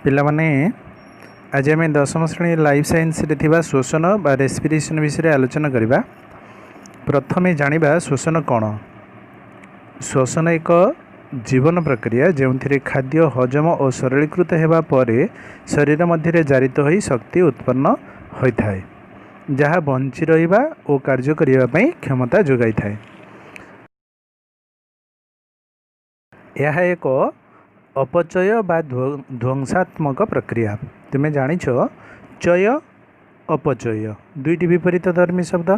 ପିଲାମାନେ, ଆଜି ଆମେ ଦଶମ ଶ୍ରେଣୀ ଲାଇଫ୍ ସାଇନ୍ସରେ ଥିବା ଶ୍ଵସନ ବା ରେସ୍ପିରେସନ୍ ବିଷୟରେ ଆଲୋଚନା କରିବା। ପ୍ରଥମେ ଜାଣିବା ଶ୍ଵସନ କ'ଣ। ଶ୍ଵସନ ଏକ ଜୀବନ ପ୍ରକ୍ରିୟା, ଯେଉଁଥିରେ ଖାଦ୍ୟ ହଜମ ଓ ସରଳୀକୃତ ହେବା ପରେ ଶରୀର ମଧ୍ୟରେ ଜାରିତ ହୋଇ ଶକ୍ତି ଉତ୍ପନ୍ନ ହୋଇଥାଏ, ଯାହା ବଞ୍ଚି ରହିବା ଓ କାର୍ଯ୍ୟ କରିବା ପାଇଁ କ୍ଷମତା ଯୋଗାଇଥାଏ। ଏହା ଏକ ଅପଚୟ ବା ଧ୍ୱଂସାତ୍ମକ ପ୍ରକ୍ରିୟା। ତୁମେ ଜାଣିଛ, ଚୟ, ଅପଚୟ ଦୁଇଟି ବିପରୀତ ଧର୍ମୀ ଶବ୍ଦ।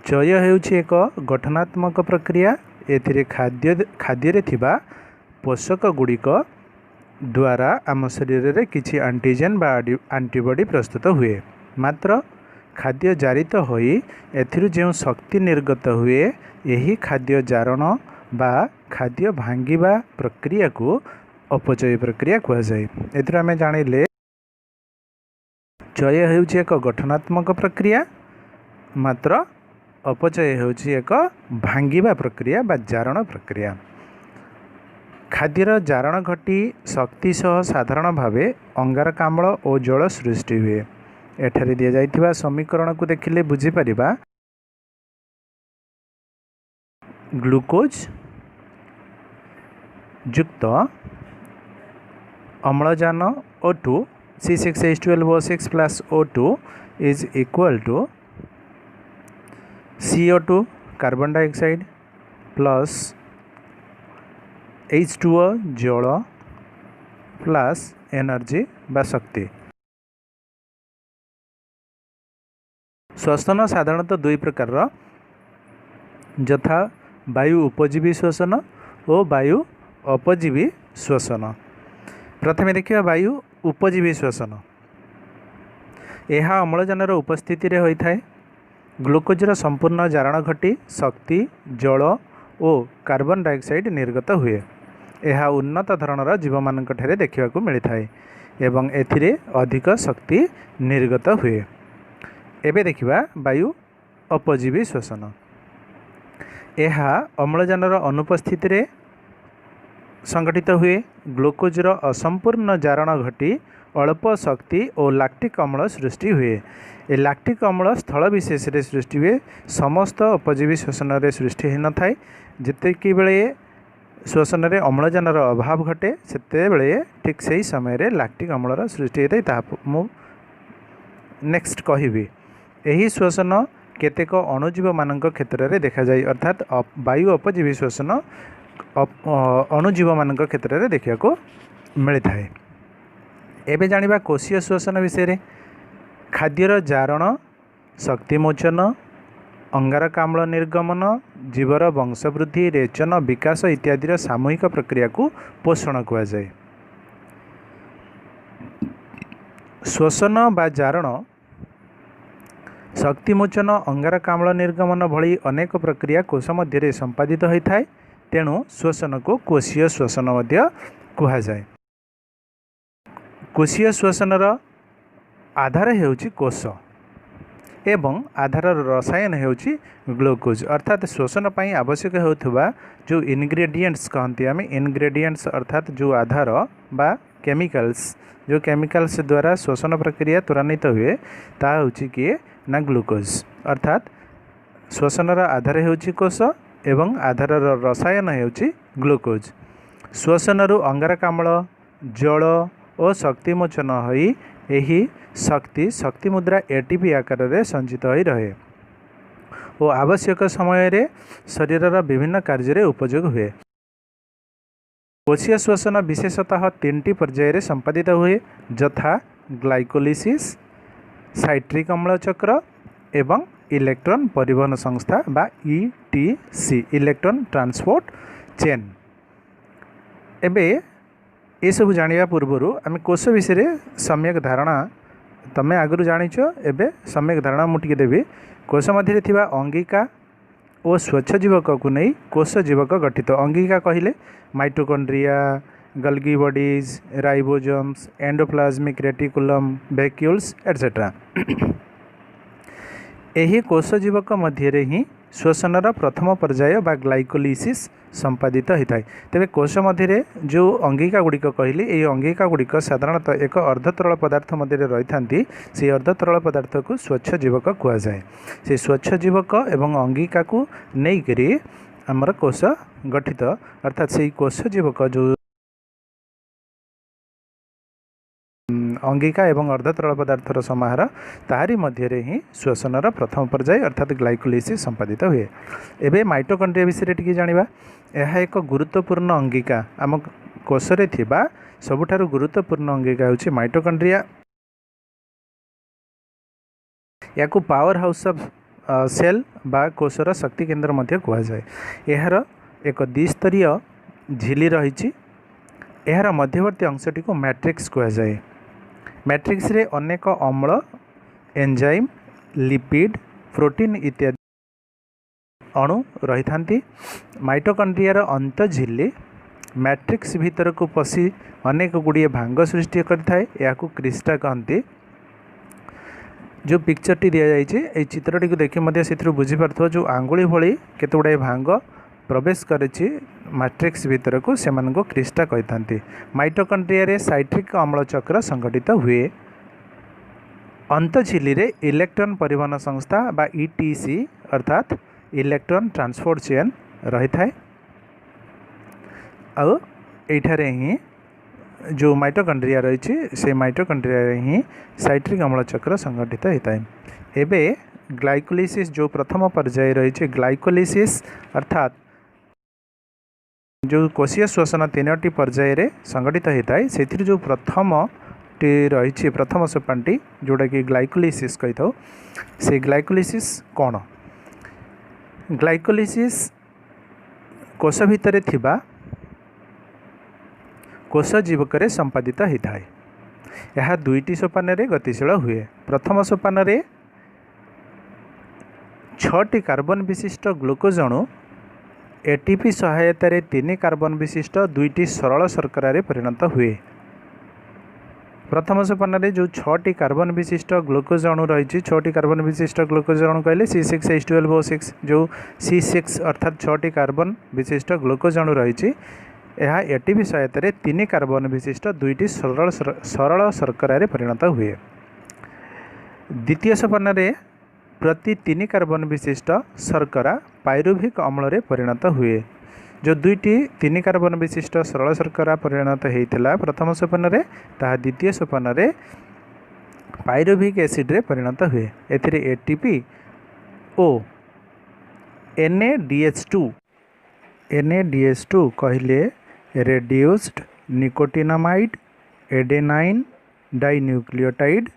ଚୟ ହେଉଛି ଏକ ଗଠନାତ୍ମକ ପ୍ରକ୍ରିୟା। ଏଥିରେ ଖାଦ୍ୟରେ ଥିବା ପୋଷକ ଗୁଡ଼ିକ ଦ୍ୱାରା ଆମ ଶରୀରରେ କିଛି ଆଣ୍ଟିଜେନ୍ ବା ଆଣ୍ଟିବଡି ପ୍ରସ୍ତୁତ ହୁଏ। ମାତ୍ର ଖାଦ୍ୟ ଜାରିତ ହୋଇ ଏଥିରୁ ଯେଉଁ ଶକ୍ତି ନିର୍ଗତ ହୁଏ, ଏହି ଖାଦ୍ୟ ଜାରଣ ବା ଖାଦ୍ୟ ଭାଙ୍ଗିବା ପ୍ରକ୍ରିୟାକୁ ଅପଚୟ ପ୍ରକ୍ରିୟା କୁହାଯାଏ। ଏଥିରୁ ଆମେ ଜାଣିଲେ, ଚୟ ହେଉଛି ଏକ ଗଠନାତ୍ମକ ପ୍ରକ୍ରିୟା, ମାତ୍ର ଅପଚୟ ହେଉଛି ଏକ ଭାଙ୍ଗିବା ପ୍ରକ୍ରିୟା ବା ଜାରଣ ପ୍ରକ୍ରିୟା। ଖାଦ୍ୟର ଜାରଣ ଘଟି ଶକ୍ତି ସହ ସାଧାରଣ ଭାବେ ଅଙ୍ଗାରକାମ୍ଳ ଓ ଜଳ ସୃଷ୍ଟି ହୁଏ। ଏଠାରେ ଦିଆଯାଇଥିବା ସମୀକରଣକୁ ଦେଖିଲେ ବୁଝିପାରିବା, ଗ୍ଲୁକୋଜ୍ ଯୁକ୍ତ ଅମ୍ଳଜାନ O2, C6H12O6 plus O2 is equal to CO2, carbon dioxide, plus H2O, ଜଳ, ପ୍ଲସ୍ ଏନର୍ଜି ବା ଶକ୍ତି। ଶ୍ୱସନ ସାଧାରଣତଃ ଦୁଇ ପ୍ରକାରର, ଯଥା ବାୟୁ ଉପଜୀବୀ ଶ୍ୱସନ ଓ ବାୟୁ ଅପଜୀବୀ ଶ୍ୱସନ। ପ୍ରଥମେ ଦେଖିବା ବାୟୁ ଉପଜୀବୀ ଶ୍ୱସନ। ଏହା ଅମ୍ଳଜାନର ଉପସ୍ଥିତିରେ ହୋଇଥାଏ। ଗ୍ଲୁକୋଜର ସମ୍ପୂର୍ଣ୍ଣ ଜାରଣ ଘଟି ଶକ୍ତି, ଜଳ ଓ କାର୍ବନ ଡାଇଅକ୍ସାଇଡ଼ ନିର୍ଗତ ହୁଏ। ଏହା ଉନ୍ନତ ଧରଣର ଜୀବମାନଙ୍କଠାରେ ଦେଖିବାକୁ ମିଳିଥାଏ ଏବଂ ଏଥିରେ ଅଧିକ ଶକ୍ତି ନିର୍ଗତ ହୁଏ। ଏବେ ଦେଖିବା ବାୟୁ ଅପଜୀବୀ ଶ୍ୱସନ। ଏହା ଅମ୍ଳଜାନର ଅନୁପସ୍ଥିତିରେ ସଂଗଠିତ ହୁଏ। ଗ୍ଲୁକୋଜର ଅସମ୍ପୂର୍ଣ୍ଣ ଜାରଣ ଘଟି ଅଳ୍ପ ଶକ୍ତି ଓ ଲାକ୍ଟିକ୍ ଅମ୍ଳ ସୃଷ୍ଟି ହୁଏ। ଏ ଲାକ୍ଟିକ୍ ଅମ୍ଳ ସ୍ଥଳ ବିଶେଷରେ ସୃଷ୍ଟି ହୁଏ, ସମସ୍ତ ଅପଜୀବୀ ଶ୍ୱସନରେ ସୃଷ୍ଟି ହୋଇନଥାଏ। ଯେତିକିବେଳେ ଶ୍ୱସନରେ ଅମ୍ଳଜାନର ଅଭାବ ଘଟେ, ସେତେବେଳେ ଠିକ୍ ସେହି ସମୟରେ ଲାକ୍ଟିକ୍ ଅମ୍ଳର ସୃଷ୍ଟି ହୋଇଥାଏ। ତାହା ମୁଁ ନେକ୍ସଟ କହିବି। ଏହି ଶ୍ୱସନ କେତେକ ଅଣୁଜୀବମାନଙ୍କ କ୍ଷେତ୍ରରେ ଦେଖାଯାଏ, ଅର୍ଥାତ୍ ବାୟୁ ଅପଜୀବୀ ଶ୍ୱସନ ଅଣୁଜୀବମାନଙ୍କ କ୍ଷେତ୍ରରେ ଦେଖିବାକୁ ମିଳିଥାଏ। ଏବେ ଜାଣିବା କୋଷୀୟ ଶ୍ୱସନ ବିଷୟରେ। ଖାଦ୍ୟର ଜାରଣ, ଶକ୍ତିମୋଚନ, ଅଙ୍ଗାରକାମ୍ଳ ନିର୍ଗମନ, ଜୀବର ବଂଶବୃଦ୍ଧି, ରେଚନ, ବିକାଶ ଇତ୍ୟାଦିର ସାମୂହିକ ପ୍ରକ୍ରିୟାକୁ ପୋଷଣ କୁହାଯାଏ। ଶ୍ୱସନ ବା ଜାରଣ, ଶକ୍ତିମୋଚନ, ଅଙ୍ଗାରକାମ୍ଳ ନିର୍ଗମନ ଭଳି ଅନେକ ପ୍ରକ୍ରିୟା କୋଷ ମଧ୍ୟରେ ସମ୍ପାଦିତ ହୋଇଥାଏ। ତେଣୁ ଶ୍ୱସନକୁ କୋଷୀୟ ଶ୍ୱସନ ମଧ୍ୟ କୁହାଯାଏ। କୋଷୀୟ ଶ୍ୱସନର ଆଧାର ହେଉଛି କୋଷ ଏବଂ ଆଧାରର ରସାୟନ ହେଉଛି ଗ୍ଲୁକୋଜ୍। ଅର୍ଥାତ୍ ଶ୍ୱସନ ପାଇଁ ଆବଶ୍ୟକ ହେଉଥିବା ଯେଉଁ ଇନଗ୍ରେଡ଼ିଏଣ୍ଟସ୍ କହନ୍ତି ଆମେ, ଇନଗ୍ରେଡ଼ିଏଣ୍ଟସ୍ ଅର୍ଥାତ୍ ଯେଉଁ ଆଧାର ବା କେମିକାଲ୍ସ, ଯେଉଁ କେମିକାଲ୍ସ ଦ୍ୱାରା ଶ୍ୱସନ ପ୍ରକ୍ରିୟା ତ୍ୱରାନ୍ୱିତ ହୁଏ, ତାହା ହେଉଛି କିଏ ନା ଗ୍ଲୁକୋଜ୍। ଅର୍ଥାତ୍ ଶ୍ୱସନର ଆଧାର ହେଉଛି କୋଷ ଏବଂ ଆଧାରର ରସାୟନ ହେଉଛି ଗ୍ଲୁକୋଜ୍। ଶ୍ୱସନରୁ ଅଙ୍ଗାରକାମ୍ଳ, ଜଳ ଓ ଶକ୍ତିମୋଚନ ହୋଇ ଏହି ଶକ୍ତି ଶକ୍ତି ମୁଦ୍ରା ଏଟିପି ଆକାରରେ ସଞ୍ଚିତ ହୋଇ ରହେ ଓ ଆବଶ୍ୟକ ସମୟରେ ଶରୀରର ବିଭିନ୍ନ କାର୍ଯ୍ୟରେ ଉପଯୋଗ ହୁଏ। କୋଷୀୟ ଶ୍ୱସନ ବିଶେଷତଃ ତିନିଟି ପର୍ଯ୍ୟାୟରେ ସମ୍ପାଦିତ ହୁଏ, ଯଥା ଗ୍ଲାଇକୋଲିସିସ୍, ସାଇଟ୍ରିକ୍ ଅମ୍ଳ ଚକ୍ର ଏବଂ ଇଲେକ୍ଟ୍ରନ୍ ପରିବହନ ସଂସ୍ଥା ବା ETC, electron transport chain. ଏବେ ଏସବୁ ଜାଣିବା ପୂର୍ବରୁ ଆମେ କୋଷ ବିଷୟରେ ସମ୍ୟକ ଧାରଣା, ତୁମେ ଆଗରୁ ଜାଣିଛ, ଏବେ ସମ୍ୟକ ଧାରଣା ମୁଁ ଟିକେ ଦେବି। କୋଷ ମଧ୍ୟରେ ଥିବା ଅଙ୍ଗିକା ଓ ସ୍ୱଚ୍ଛ ଜୀବକକୁ ନେଇ କୋଷ ଜୀବକ ଗଠିତ। ଅଙ୍ଗିକା କହିଲେ mitochondria, Golgi bodies, ribosomes, endoplasmic reticulum, vacuoles etcetera. ଏହି କୋଷ ଜୀବକ ମଧ୍ୟରେ ହିଁ ଶ୍ୱସନର ପ୍ରଥମ ପର୍ଯ୍ୟାୟ ବା ଗ୍ଲାଇକୋଲିସିସ୍ ସମ୍ପାଦିତ ହୋଇଥାଏ। ତେବେ କୋଷ ମଧ୍ୟରେ ଯେଉଁ ଅଙ୍ଗିକା ଗୁଡ଼ିକ କହିଲି, ଏହି ଅଙ୍ଗିକା ଗୁଡ଼ିକ ସାଧାରଣତଃ ଏକ ଅର୍ଦ୍ଧତରଳ ପଦାର୍ଥ ମଧ୍ୟରେ ରହିଥାନ୍ତି। ସେହି ଅର୍ଦ୍ଧତରଳ ପଦାର୍ଥକୁ ସ୍ୱଚ୍ଛ ଜୀବକ କୁହାଯାଏ। ସେ ସ୍ୱଚ୍ଛ ଜୀବକ ଏବଂ ଅଙ୍ଗିକାକୁ ନେଇକରି ଆମର କୋଷ ଗଠିତ, ଅର୍ଥାତ୍ ସେଇ କୋଷ ଜୀବକ ଯେଉଁ ଅଙ୍ଗିକା ଏବଂ ଅର୍ଦ୍ଧତରଳ ପଦାର୍ଥର ସମାହାର, ତାହାରି ମଧ୍ୟରେ ହିଁ ଶ୍ଵସନର ପ୍ରଥମ ପର୍ଯ୍ୟାୟ ଅର୍ଥାତ୍ ଗ୍ଲାଇକୋଲିସିସ୍ ସମ୍ପାଦିତ ହୁଏ। ଏବେ ମାଇଟୋକଣ୍ଡ୍ରିଆ ବିଷୟରେ ଟିକେ ଜାଣିବା। ଏହା ଏକ ଗୁରୁତ୍ୱପୂର୍ଣ୍ଣ ଅଙ୍ଗିକା। ଆମ କୋଷରେ ଥିବା ସବୁଠାରୁ ଗୁରୁତ୍ୱପୂର୍ଣ୍ଣ ଅଙ୍ଗିକା ହେଉଛି ମାଇଟୋକଣ୍ଡ୍ରିଆ। ଏହାକୁ ପାୱାର ହାଉସ୍ ଅଫ୍ ସେଲ୍ ବା କୋଷର ଶକ୍ତି କେନ୍ଦ୍ର ମଧ୍ୟ କୁହାଯାଏ। ଏହାର ଏକ ଦ୍ୱିସ୍ତରୀୟ ଝିଲି ରହିଛି। ଏହାର ମଧ୍ୟବର୍ତ୍ତୀ ଅଂଶଟିକୁ ମ୍ୟାଟ୍ରିକ୍ସ କୁହାଯାଏ। ମ୍ୟାଟ୍ରିକ୍ସରେ ଅନେକ ଅମ୍ଳ, ଏନ୍ଜାଇମ୍, ଲିପିଡ୍, ପ୍ରୋଟିନ୍ ଇତ୍ୟାଦି ଅଣୁ ରହିଥାନ୍ତି। ମାଇଟୋକଣ୍ଡ୍ରିଆର ଅନ୍ତଃଝିଲ୍ଲି ମ୍ୟାଟ୍ରିକ୍ସ ଭିତରକୁ ପଶି ଅନେକ ଗୁଡ଼ିଏ ଭାଙ୍ଗ ସୃଷ୍ଟି କରିଥାଏ। ଏହାକୁ କ୍ରିଷ୍ଟା କହନ୍ତି। ଯେଉଁ ପିକ୍ଚରଟି ଦିଆଯାଇଛି, ଏଇ ଚିତ୍ରଟିକୁ ଦେଖି ମଧ୍ୟ ସେଥିରୁ ବୁଝିପାରୁଥିବ, ଯେଉଁ ଆଙ୍ଗୁଳି ଭଳି କେତେ ଗୁଡ଼ିଏ ଭାଙ୍ଗ ପ୍ରବେଶ କରିଛି ମାଟ୍ରିକ୍ସ ଭିତରକୁ, ସେମାନଙ୍କୁ କ୍ରିଷ୍ଟା କହିଥାନ୍ତି। ମାଇଟୋକଣ୍ଡ୍ରିଆରେ ସାଇଟ୍ରିକ୍ ଅମ୍ଳ ଚକ୍ର ସଂଗଠିତ ହୁଏ। ଅନ୍ତଃଝିଲ୍ଲିରେ ଇଲେକ୍ଟ୍ରନ୍ ପରିବହନ ସଂସ୍ଥା ବା ETC ଅର୍ଥାତ୍ ଇଲେକ୍ଟ୍ରନ୍ ଟ୍ରାନ୍ସପୋର୍ଟ ଚେନ୍ ରହିଥାଏ। ଆଉ ଏଇଠାରେ ହିଁ ଯେଉଁ ମାଇଟୋକଣ୍ଡ୍ରିଆ ରହିଛି, ସେଇ ମାଇଟୋକଣ୍ଡ୍ରିଆରେ ହିଁ ସାଇଟ୍ରିକ୍ ଅମ୍ଳ ଚକ୍ର ସଂଗଠିତ ହୋଇଥାଏ। ଏବେ ଗ୍ଲାଇକୋଲିସିସ୍ ଯେଉଁ ପ୍ରଥମ ପର୍ଯ୍ୟାୟ ରହିଛି, ଗ୍ଲାଇକୋଲିସିସ୍ ଅର୍ଥାତ୍ ଯେଉଁ କୋଷୀୟ ଶ୍ଵସନ ତିନୋଟି ପର୍ଯ୍ୟାୟରେ ସଂଗଠିତ ହୋଇଥାଏ, ସେଥିରୁ ଯେଉଁ ପ୍ରଥମଟି ରହିଛି, ପ୍ରଥମ ସୋପାନଟି ଯେଉଁଟାକି ଗ୍ଲାଇକୋଲିସିସ୍ କହିଥାଉ, ସେ ଗ୍ଲାଇକୋଲିସିସ୍ କ'ଣ? ଗ୍ଲାଇକୋଲିସିସ୍ କୋଷ ଭିତରେ ଥିବା କୋଷ ଜୀବକରେ ସମ୍ପାଦିତ ହୋଇଥାଏ। ଏହା ଦୁଇଟି ସୋପାନରେ ଗତିଶୀଳ ହୁଏ। ପ୍ରଥମ ସୋପାନରେ 6ଟି କାର୍ବନ ବିଶିଷ୍ଟ ଗ୍ଲୁକୋଜ ଅଣୁ ATP ସହାୟତାରେ 3 କାର୍ବନ ବିଶିଷ୍ଟ ଦୁଇଟି ସରଳ ଶର୍କରାରେ ପରିଣତ ହୁଏ। ପ୍ରଥମ ସୋପାନରେ ଯେଉଁ 6ଟି କାର୍ବନ ବିଶିଷ୍ଟ ଗ୍ଲୁକୋଜ ଅଣୁ ରହିଛି, 6ଟି କାର୍ବନ ବିଶିଷ୍ଟ ଗ୍ଲୁକୋଜ ଅଣୁ କହିଲେ C6H12O6, ଯେଉଁ C6 ଅର୍ଥାତ୍ 6ଟି କାର୍ବନ ବିଶିଷ୍ଟ ଗ୍ଲୁକୋଜ ଅଣୁ ରହିଛି, ଏହା ATP ସହାୟତାରେ 3 କାର୍ବନ ବିଶିଷ୍ଟ ଦୁଇଟି ସରଳ ଶର୍କରାରେ ପରିଣତ ହୁଏ। ଦ୍ୱିତୀୟ ସୋପାନରେ ପ୍ରତି 3 କାର୍ବନ ବିଶିଷ୍ଟ ଶର୍କରା ପାଇରୁଭିକ୍ ଅମ୍ଳରେ ପରିଣତ ହୁଏ। ଯେଉଁ ଦୁଇଟି 3 କାର୍ବନ ବିଶିଷ୍ଟ ସରଳ ଶର୍କରା ପରିଣତ ହୋଇଥିଲା ପ୍ରଥମ ସୋପାନରେ, ତାହା ଦ୍ୱିତୀୟ ସୋପାନରେ ପାଇରୁଭିକ୍ ଏସିଡ଼୍ରେ ପରିଣତ ହୁଏ। ଏଥିରେ ATP ଓ NADH2, NADH2 କହିଲେ ରେଡ୍ୟୁସ୍ଡ ନିକୋଟିନାମାଇଡ୍ ଏଡେନାଇନ୍ ଡାଇନ୍ୟୁକ୍ଲିଓଟାଇଡ୍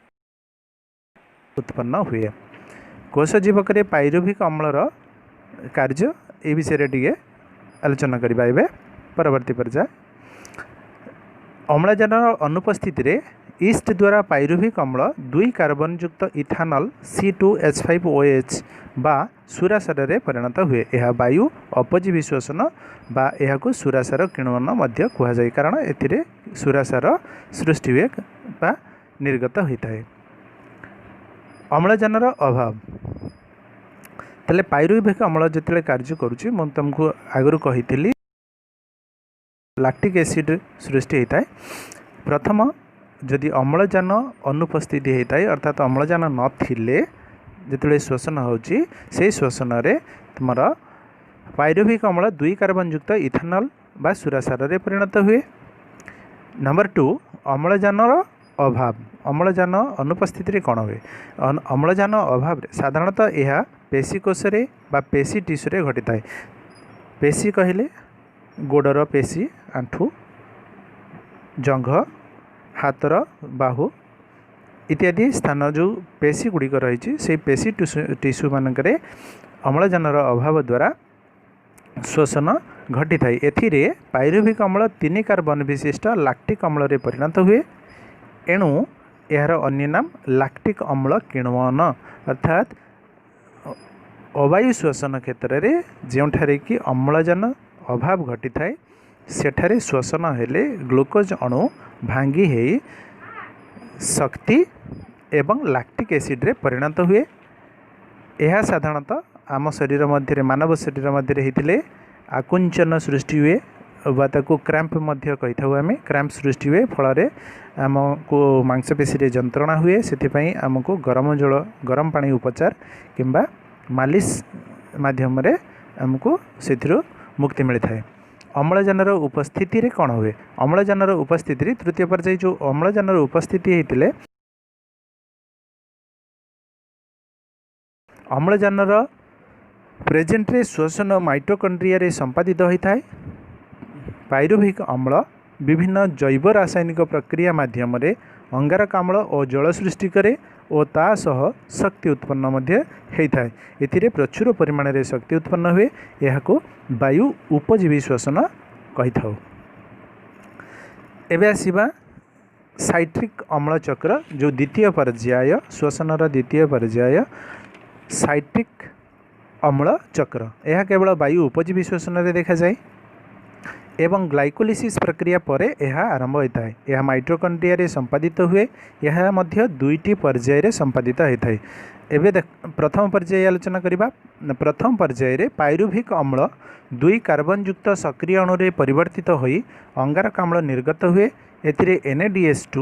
ଉତ୍ପନ୍ନ ହୁଏ। କୋଷ ଜୀବକରେ ପାଇରୁଭିକ୍ ଅମ୍ଳର କାର୍ଯ୍ୟ ଏ ବିଷୟରେ ଟିକେ ଆଲୋଚନା କରିବା ଏବେ। ପରବର୍ତ୍ତୀ ପର୍ଯ୍ୟାୟ, ଅମ୍ଳଜାନର ଅନୁପସ୍ଥିତିରେ ଇଷ୍ଟ ଦ୍ୱାରା ପାଇରୁଭିକ୍ ଅମ୍ଳ 2 କାର୍ବନଯୁକ୍ତ ଇଥାନଲ୍ C2H5OH ବା ସୁରାସାରରେ ପରିଣତ ହୁଏ। ଏହା ବାୟୁ ଅପଜୀବୀ ଶ୍ଵସନ ବା ଏହାକୁ ସୁରାସାର କିଣ୍ବନ ମଧ୍ୟ କୁହାଯାଏ, କାରଣ ଏଥିରେ ସୁରାସାର ସୃଷ୍ଟି ହୁଏ ବା ନିର୍ଗତ ହୋଇଥାଏ। ଅମ୍ଳଜାନର ଅଭାବ, ତାହେଲେ ପାଇରୁଭିକ୍ ଅମ୍ଳ ଯେତେବେଳେ କାର୍ଯ୍ୟ କରୁଛି, ମୁଁ ତୁମକୁ ଆଗରୁ କହିଥିଲି ଲାକ୍ଟିକ୍ ଏସିଡ଼୍ ସୃଷ୍ଟି ହୋଇଥାଏ। ପ୍ରଥମ ଯଦି ଅମ୍ଳଜାନ ଅନୁପସ୍ଥିତି ହୋଇଥାଏ, ଅର୍ଥାତ୍ ଅମ୍ଳଜାନ ନଥିଲେ ଯେତେବେଳେ ଶ୍ଵସନ ହେଉଛି, ସେଇ ଶ୍ଵସନରେ ତୁମର ପାଇରୁଭିକ୍ ଅମ୍ଳ 2 କାର୍ବନଯୁକ୍ତ ଇଥାନଲ୍ ବା ସୁରାସାରରେ ପରିଣତ ହୁଏ। ନମ୍ବର 2, ଅମ୍ଳଜାନର ଅଭାବ। ଅମ୍ଳଜାନ ଅନୁପସ୍ଥିତିରେ କ'ଣ ହୁଏ? ଅମ୍ଳଜାନ ଅଭାବରେ ସାଧାରଣତଃ ଏହା ପେଶୀ କୋଷରେ ବା ପେଶୀ ଟିସ୍ୟୁରେ ଘଟିଥାଏ। ପେଶୀ କହିଲେ ଗୋଡ଼ର ପେଶୀ, ଆଣ୍ଠୁ, ଜଙ୍ଘ, ହାତର ବାହୁ ଇତ୍ୟାଦି ସ୍ଥାନ ଯେଉଁ ପେଶୀ ଗୁଡ଼ିକ ରହିଛି, ସେଇ ପେଶୀ ଟିସ୍ୟୁ ମାନଙ୍କରେ ଅମ୍ଳଜାନର ଅଭାବ ଦ୍ୱାରା ଶ୍ଵସନ ଘଟିଥାଏ। ଏଥିରେ ପାଇରୁଭିକ୍ ଅମ୍ଳ 3 କାର୍ବନ ବିଶିଷ୍ଟ ଲାକ୍ଟିକ୍ ଅମ୍ଳରେ ପରିଣତ ହୁଏ। ଏଣୁ ଏହାର ଅନ୍ୟ ନାମ ଲାକ୍ଟିକ୍ ଅମ୍ଳ କିଣ୍ବନ। ଅର୍ଥାତ୍ ଅବାୟୁ ଶ୍ଵସନ କ୍ଷେତ୍ରରେ ଯେଉଁଠାରେ କି ଅମ୍ଳଜାନ ଅଭାବ ଘଟିଥାଏ, ସେଠାରେ ଶ୍ଵସନ ହେଲେ ଗ୍ଲୁକୋଜ ଅଣୁ ଭାଙ୍ଗି ହେଇ ଶକ୍ତି ଏବଂ ଲାକ୍ଟିକ୍ ଏସିଡ଼୍ରେ ପରିଣତ ହୁଏ। ଏହା ସାଧାରଣତଃ ଆମ ଶରୀର ମଧ୍ୟରେ, ମାନବ ଶରୀର ମଧ୍ୟରେ ହେଇଥିଲେ ଆକୁଞ୍ଚନ ସୃଷ୍ଟି ହୁଏ ବା ତାକୁ କ୍ରାମ୍ପ ମଧ୍ୟ କହିଥାଉ ଆମେ। କ୍ରାମ୍ପ ସୃଷ୍ଟି ହୁଏ, ଫଳରେ ଆମକୁ ମାଂସପେଶୀରେ ଯନ୍ତ୍ରଣା ହୁଏ। ସେଥିପାଇଁ ଆମକୁ ଗରମ ଜଳ, ଗରମ ପାଣି ଉପଚାର କିମ୍ବା ମାଲିସ ମାଧ୍ୟମରେ ଆମକୁ ସେଥିରୁ ମୁକ୍ତି ମିଳିଥାଏ। ଅମ୍ଳଜାନର ଉପସ୍ଥିତିରେ କ'ଣ ହୁଏ? ଅମ୍ଳଜାନର ଉପସ୍ଥିତିରେ ତୃତୀୟ ପର୍ଯ୍ୟାୟ, ଯେଉଁ ଅମ୍ଳଜାନର ଉପସ୍ଥିତି ହେଇଥିଲେ, ଅମ୍ଳଜାନର ପ୍ରେଜେଣ୍ଟରେ ଶ୍ଵସନ ମାଇଟୋକଣ୍ଡ୍ରିଆରେ ସମ୍ପାଦିତ ହୋଇଥାଏ। ପାଇରୁଭିକ ଅମ୍ଳ ବିଭିନ୍ନ ଜୈବ ରାସାୟନିକ ପ୍ରକ୍ରିୟା ମାଧ୍ୟମରେ ଅଙ୍ଗାରକାମ୍ଳ ଓ ଜଳ ସୃଷ୍ଟି କରେ ଓ ତା ସହ ଶକ୍ତି ଉତ୍ପନ୍ନ ମଧ୍ୟ ହୋଇଥାଏ। ଏଥିରେ ପ୍ରଚୁର ପରିମାଣରେ ଶକ୍ତି ଉତ୍ପନ୍ନ ହୁଏ। ଏହାକୁ ବାୟୁ ଉପଜୀବୀ ଶ୍ଵସନ କହିଥାଉ। ଏବେ ଆସିବା ସାଇଟ୍ରିକ୍ ଅମ୍ଳ ଚକ୍ର, ଯେଉଁ ଦ୍ୱିତୀୟ ପର୍ଯ୍ୟାୟ, ଶ୍ଵସନର ଦ୍ୱିତୀୟ ପର୍ଯ୍ୟାୟ ସାଇଟ୍ରିକ୍ ଅମ୍ଳ ଚକ୍ର। ଏହା କେବଳ ବାୟୁ ଉପଜୀବୀ ଶ୍ଵସନରେ ଦେଖାଯାଏ ଏବଂ ଗ୍ଲାଇକୋଲିସିସ୍ ପ୍ରକ୍ରିୟା ପରେ ଏହା ଆରମ୍ଭ ହୋଇଥାଏ। ଏହା ମାଇଟୋକଣ୍ଡ୍ରିଆରେ ସମ୍ପାଦିତ ହୁଏ। ଏହା ମଧ୍ୟ ଦୁଇଟି ପର୍ଯ୍ୟାୟରେ ସମ୍ପାଦିତ ହୋଇଥାଏ। ଏବେ ପ୍ରଥମ ପର୍ଯ୍ୟାୟ ଆଲୋଚନା କରିବା। ପ୍ରଥମ ପର୍ଯ୍ୟାୟରେ ପାଇରୁଭିକ୍ ଅମ୍ଳ ଦୁଇ କାର୍ବନଯୁକ୍ତ ସକ୍ରିୟ ଅଣୁରେ ପରିବର୍ତ୍ତିତ ହୋଇ ଅଙ୍ଗାରକାମ୍ଳ ନିର୍ଗତ ହୁଏ। ଏଥିରେ NADH2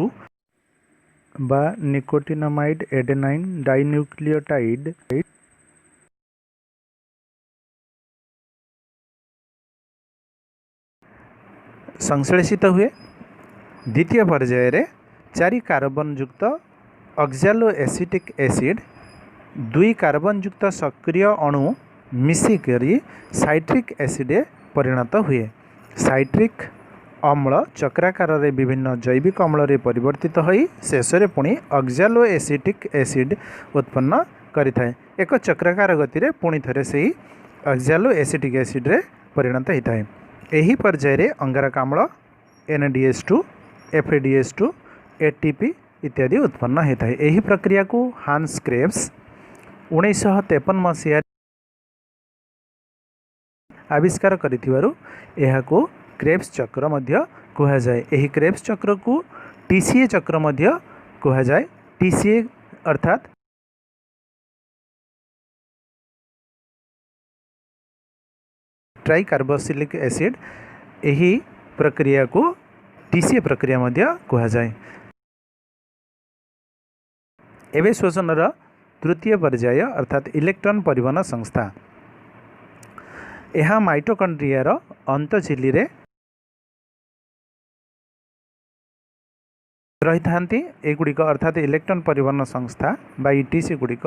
ବା ନିକୋଟିନାମାଇଡ୍ ଏଡେନାଇନ୍ ଡାଇନ୍ୟୁକ୍ଲିଓଟାଇଡ୍ ସଂଶ୍ଳେଷିତ ହୁଏ। ଦ୍ୱିତୀୟ ପର୍ଯ୍ୟାୟରେ ଚାରି କାର୍ବନଯୁକ୍ତ ଅକ୍ଜାଲୋ ଏସିଟିକ୍ ଏସିଡ୍ ଦୁଇ କାର୍ବନଯୁକ୍ତ ସକ୍ରିୟ ଅଣୁ ମିଶିକରି ସାଇଟ୍ରିକ୍ ଏସିଡ଼୍ରେ ପରିଣତ ହୁଏ। ସାଇଟ୍ରିକ୍ ଅମ୍ଳ ଚକ୍ରାକାରରେ ବିଭିନ୍ନ ଜୈବିକ ଅମ୍ଳରେ ପରିବର୍ତ୍ତିତ ହୋଇ ଶେଷରେ ପୁଣି ଅକ୍ଜାଲୋ ଏସିଟିକ୍ ଏସିଡ୍ ଉତ୍ପନ୍ନ କରିଥାଏ। ଏକ ଚକ୍ରାକାର ଗତିରେ ପୁଣି ଥରେ ସେହି ଅକ୍ଜାଲୋ ଏସିଟିକ୍ ଏସିଡ଼୍ରେ ପରିଣତ ହୋଇଥାଏ। ଏହି ପର୍ଯ୍ୟାୟରେ ଅଙ୍ଗାରକାମ୍ଳ, NADH2, FADH2, ATP ଇତ୍ୟାଦି ଉତ୍ପନ୍ନ ହୋଇଥାଏ। ଏହି ପ୍ରକ୍ରିୟାକୁ ହାନ୍ସ କ୍ରେବ୍ସ 1953 ମସିହାରେ ଆବିଷ୍କାର କରିଥିବାରୁ ଏହାକୁ କ୍ରେବ୍ସ ଚକ୍ର ମଧ୍ୟ କୁହାଯାଏ। ଏହି କ୍ରେବ୍ସ ଚକ୍ରକୁ TCA ଚକ୍ର ମଧ୍ୟ କୁହାଯାଏ। TCA ଅର୍ଥାତ୍ ଟ୍ରାଇକାର୍ବୋକ୍ସିଲିକ୍ ଏସିଡ୍। ଏହି ପ୍ରକ୍ରିୟାକୁ TCA ପ୍ରକ୍ରିୟା ମଧ୍ୟ କୁହାଯାଏ। ଏବେ ଶ୍ଵସନର ତୃତୀୟ ପର୍ଯ୍ୟାୟ, ଅର୍ଥାତ୍ ଇଲେକ୍ଟ୍ରନ୍ ପରିବହନ ସଂସ୍ଥା। ଏହା ମାଇଟୋକଣ୍ଡ୍ରିଆର ଅନ୍ତଃଝିଲ୍ଲୀରେ ରହିଥାନ୍ତି। ଏଗୁଡ଼ିକ, ଅର୍ଥାତ୍ ଇଲେକ୍ଟ୍ରନ୍ ପରିବହନ ସଂସ୍ଥା ବା ETC ଗୁଡ଼ିକ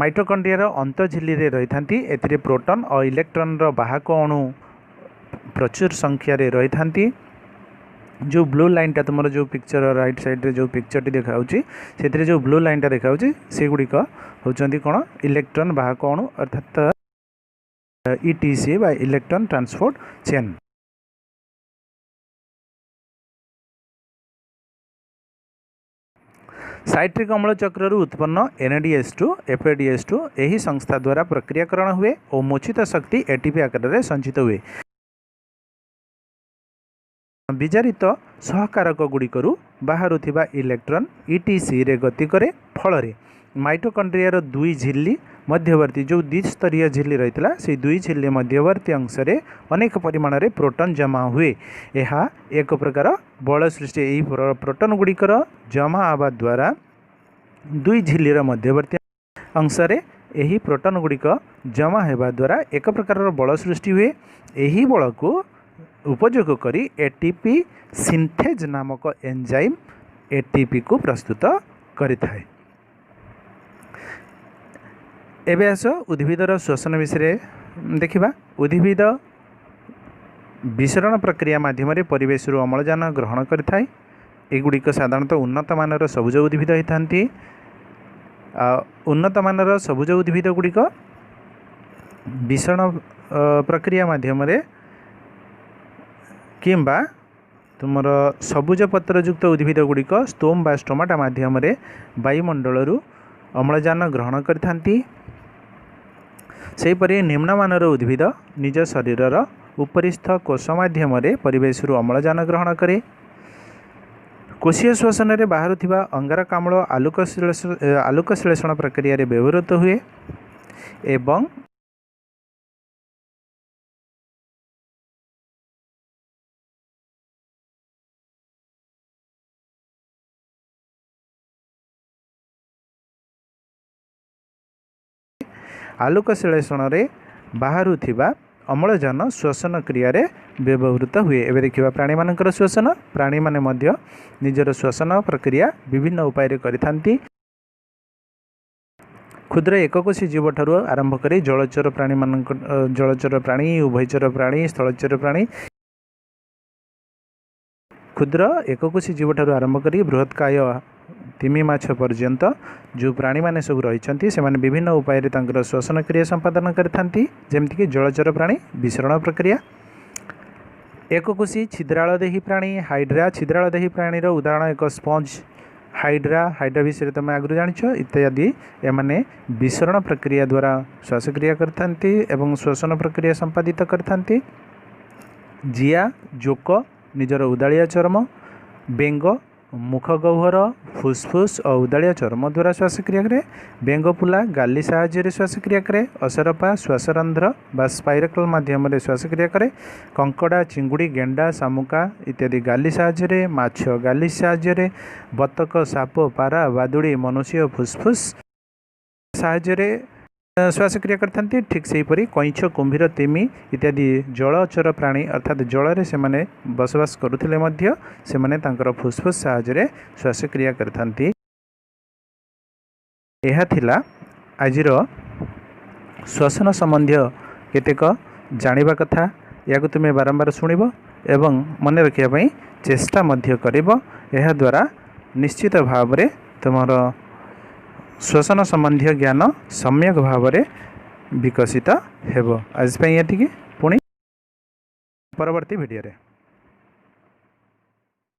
ମାଇଟୋକଣ୍ଡ୍ରିଆର ଅନ୍ତଃଝିଲ୍ଲୀରେ ରହିଥାନ୍ତି। ଏଥିରେ ପ୍ରୋଟନ୍ ଓ ଇଲେକ୍ଟ୍ରନ୍ର ବାହକ ଅଣୁ ପ୍ରଚୁର ସଂଖ୍ୟାରେ ରହିଥାନ୍ତି। ଯେଉଁ ବ୍ଲୁ ଲାଇନ୍ଟା ତୁମର ଯେଉଁ ପିକ୍ଚର ରାଇଟ୍ ସାଇଡ଼୍ରେ ଯେଉଁ ପିକ୍ଚରଟି ଦେଖାହେଉଛି, ସେଥିରେ ଯେଉଁ ବ୍ଲୁ ଲାଇନ୍ଟା ଦେଖାହେଉଛି, ସେଗୁଡ଼ିକ ହେଉଛନ୍ତି କ'ଣ? ଇଲେକ୍ଟ୍ରନ୍ ବାହକ ଅଣୁ, ଅର୍ଥାତ୍ ETC ବା ଇଲେକ୍ଟ୍ରନ୍ ଟ୍ରାନ୍ସପୋର୍ଟ ଚେନ୍। ସାଇଟ୍ରିକ୍ ଅମ୍ଳ ଚକ୍ରରୁ ଉତ୍ପନ୍ନ NADH2, FADH2 ଏହି ସଂସ୍ଥା ଦ୍ୱାରା ପ୍ରକ୍ରିୟାକରଣ ହୁଏ ଓ ମୋଚିତ ଶକ୍ତି ATP ଆକାରରେ ସଞ୍ଚିତ ହୁଏ। ବିଜାରିତ ସହକାରକ ଗୁଡ଼ିକରୁ ବାହାରୁଥିବା ଇଲେକ୍ଟ୍ରନ୍ ETCରେ ଗତି କରେ। ଫଳରେ ମାଇଟୋକଣ୍ଡ୍ରିଆର ଦୁଇ ଝିଲ୍ଲୀ ମଧ୍ୟବର୍ତ୍ତୀ ଯେଉଁ ଦ୍ୱିସ୍ତରୀୟ ଝିଲ୍ଲୀ ରହିଥିଲା, ସେଇ ଦୁଇ ଝିଲ୍ଲୀ ମଧ୍ୟବର୍ତ୍ତୀ ଅଂଶରେ ଅନେକ ପରିମାଣରେ ପ୍ରୋଟନ୍ ଜମା ହୁଏ। ଏହା ଏକ ପ୍ରକାର ବଳ ସୃଷ୍ଟି। ଏହି ପ୍ରୋଟନ୍ ଗୁଡ଼ିକର ଜମା ହେବା ଦ୍ୱାରା, ଦୁଇ ଝିଲ୍ଲୀର ମଧ୍ୟବର୍ତ୍ତୀ ଅଂଶରେ ଏହି ପ୍ରୋଟନ୍ ଗୁଡ଼ିକ ଜମା ହେବା ଦ୍ୱାରା ଏକ ପ୍ରକାରର ବଳ ସୃଷ୍ଟି ହୁଏ। ଏହି ବଳକୁ ଉପଯୋଗ କରି ATP synthase ନାମକ ଏନଜାଇମ୍ ATPକୁ ପ୍ରସ୍ତୁତ କରିଥାଏ। ଏବେ ଆସ ଉଦ୍ଭିଦର ଶ୍ଵସନ ବିଷୟରେ ଦେଖିବା। ଉଦ୍ଭିଦ ବିସରଣ ପ୍ରକ୍ରିୟା ମାଧ୍ୟମରେ ପରିବେଶରୁ ଅମ୍ଳଜାନ ଗ୍ରହଣ କରିଥାଏ। ଏଗୁଡ଼ିକ ସାଧାରଣତଃ ଉନ୍ନତମାନର ସବୁଜ ଉଦ୍ଭିଦ ହୋଇଥାନ୍ତି। ଉନ୍ନତମାନର ସବୁଜ ଉଦ୍ଭିଦ ଗୁଡ଼ିକ ବିସରଣ ପ୍ରକ୍ରିୟା ମାଧ୍ୟମରେ କିମ୍ବା ତୁମର ସବୁଜ ପତ୍ରଯୁକ୍ତ ଉଦ୍ଭିଦ ଗୁଡ଼ିକ ସ୍ତୋମ ବା ଷ୍ଟୋମାଟା ମାଧ୍ୟମରେ ବାୟୁମଣ୍ଡଳରୁ ଅମ୍ଳଜାନ ଗ୍ରହଣ କରିଥାନ୍ତି। ସେହିପରି ନିମ୍ନମାନର ଉଦ୍ଭିଦ ନିଜ ଶରୀରର ଉପରିସ୍ଥ କୋଷ ମାଧ୍ୟମରେ ପରିବେଶରୁ ଅମ୍ଳଜାନ ଗ୍ରହଣ କରେ। କୋଷୀୟ ଶ୍ଵସନରେ ବାହାରୁଥିବା ଅଙ୍ଗାରକାମ୍ଳ ଆଲୋକ ଶ୍ଳେଷଣ ପ୍ରକ୍ରିୟାରେ ବ୍ୟବହୃତ ହୁଏ ଏବଂ ଆଲୋକ ଶ୍ଳେଷଣରେ ବାହାରୁଥିବା ଅମ୍ଳଜାନ ଶ୍ଵସନ କ୍ରିୟାରେ ବ୍ୟବହୃତ ହୁଏ। ଏବେ ଦେଖିବା ପ୍ରାଣୀମାନଙ୍କର ଶ୍ଵସନ। ପ୍ରାଣୀମାନେ ମଧ୍ୟ ନିଜର ଶ୍ଵସନ ପ୍ରକ୍ରିୟା ବିଭିନ୍ନ ଉପାୟରେ କରିଥାନ୍ତି। କ୍ଷୁଦ୍ର ଏକକୋଷୀ ଜୀବଠାରୁ ଆରମ୍ଭ କରି ଜଳଚର ପ୍ରାଣୀମାନଙ୍କ, ଜଳଚର ପ୍ରାଣୀ, ଉଭୟଚର ପ୍ରାଣୀ, ସ୍ଥଳଚର ପ୍ରାଣୀ, କ୍ଷୁଦ୍ର ଏକକୋଷୀ ଜୀବଠାରୁ ଆରମ୍ଭ କରି ବୃହତ୍କାୟ ତିମି ମାଛ ପର୍ଯ୍ୟନ୍ତ ଯେଉଁ ପ୍ରାଣୀମାନେ ସବୁ ରହିଛନ୍ତି, ସେମାନେ ବିଭିନ୍ନ ଉପାୟରେ ତାଙ୍କର ଶ୍ଵସନ କ୍ରିୟା ସମ୍ପାଦନ କରିଥାନ୍ତି। ଯେମିତିକି ଜଳଚର ପ୍ରାଣୀ ବିସରଣ ପ୍ରକ୍ରିୟା, ଏକକୋଷୀ ଛିଦ୍ରାଳଦେହୀ ପ୍ରାଣୀ ହାଇଡ୍ରା, ଛିଦ୍ରାଳଦେହୀ ପ୍ରାଣୀର ଉଦାହରଣ ଏକ ସ୍ପଞ୍ଜ ହାଇଡ୍ରା, ହାଇଡ୍ରା ବିଷୟରେ ତୁମେ ଆଗରୁ ଜାଣିଛ, ଇତ୍ୟାଦି। ଏମାନେ ବିସରଣ ପ୍ରକ୍ରିୟା ଦ୍ୱାରା ଶ୍ୱାସକ୍ରିୟା କରିଥାନ୍ତି ଏବଂ ଶ୍ଵସନ ପ୍ରକ୍ରିୟା ସମ୍ପାଦିତ କରିଥାନ୍ତି। ଜିଆ, ଜୋକ ନିଜର ଉଦାଳିଆ ଚର୍ମ, ବେଙ୍ଗ ମୁଖ ଗହ୍ୱର, ଫୁସଫୁସ ଓ ଉଦାଳିଆ ଚର୍ମ ଦ୍ୱାରା ଶ୍ୱାସକ୍ରିୟା କରେ। ବେଙ୍ଗପୁଲା ଗାଲି ସାହାଯ୍ୟରେ ଶ୍ୱାସକ୍ରିୟା କରେ। ଅସରପା ଶ୍ୱାସରନ୍ଧ୍ର ବା ସ୍ପାଇରକଲ ମାଧ୍ୟମରେ ଶ୍ୱାସକ୍ରିୟା କରେ। କଙ୍କଡ଼ା, ଚିଙ୍ଗୁଡ଼ି, ଗେଣ୍ଡା, ଶାମୁକା ଇତ୍ୟାଦି ଗାଲି ସାହାଯ୍ୟରେ, ମାଛ ଗାଲି ସାହାଯ୍ୟରେ, ବତକ, ସାପ, ପାରା, ବାଦୁଡ଼ି, ମନୁଷ୍ୟ ଫୁସଫୁସ ସାହାଯ୍ୟରେ ଶ୍ୱାସକ୍ରିୟା କରିଥାନ୍ତି। ଠିକ୍ ସେହିପରି କଇଁଛ, କୁମ୍ଭୀର, ତିମି ଇତ୍ୟାଦି ଜଳଚର ପ୍ରାଣୀ, ଅର୍ଥାତ୍ ଜଳରେ ସେମାନେ ବସବାସ କରୁଥିଲେ ମଧ୍ୟ ସେମାନେ ତାଙ୍କର ଫୁସଫୁସ ସାହାଯ୍ୟରେ ଶ୍ୱାସକ୍ରିୟା କରିଥାନ୍ତି। ଏହା ଥିଲା ଆଜିର ଶ୍ଵସନ ସମ୍ବନ୍ଧୀୟ କେତେକ ଜାଣିବା କଥା। ଏହାକୁ ତୁମେ ବାରମ୍ବାର ଶୁଣିବ ଏବଂ ମନେ ରଖିବା ପାଇଁ ଚେଷ୍ଟା ମଧ୍ୟ କରିବ। ଏହାଦ୍ୱାରା ନିଶ୍ଚିତ ଭାବରେ ତୁମର ଶ୍ଵସନ ସମ୍ବନ୍ଧୀୟ ଜ୍ଞାନ ସମ୍ୟକ ଭାବରେ ବିକଶିତ ହେବ। ଆଜି ପାଇଁ ଏତିକି, ପୁଣି ପରବର୍ତ୍ତୀ ଭିଡ଼ିଓରେ।